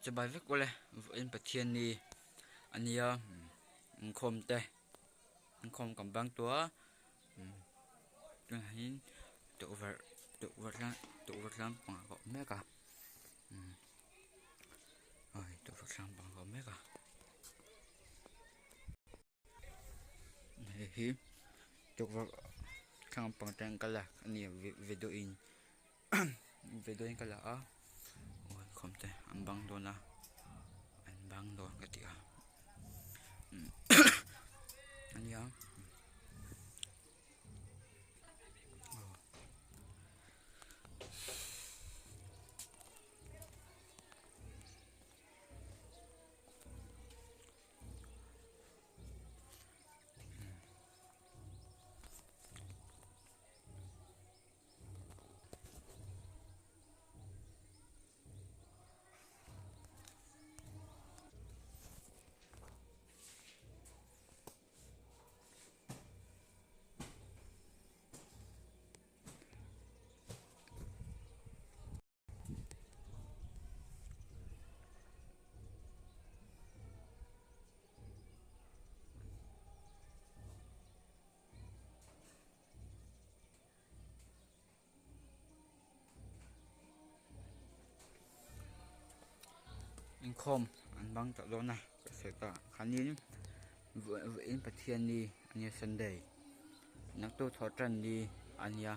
Chibai vek ule vawiin Pathian ni a nia inkhawm te inkhawm kan bang tawh a tunah hian tukverh tukverh tlang tukverh tlang pangah ka awm mek a awi tukverh tlang pangah ka awm mek a. Hei hi tukverh thlang pang atang ka lak a ni a video in video in ka la a aw khawm te an bang dawn a an bang dawn ka ti a ania. Inkhawm an bang tawh dawn a ka sawi ta khanin vawiin Pathian ni a nia Sunday naktuk thawh tan ni a nia.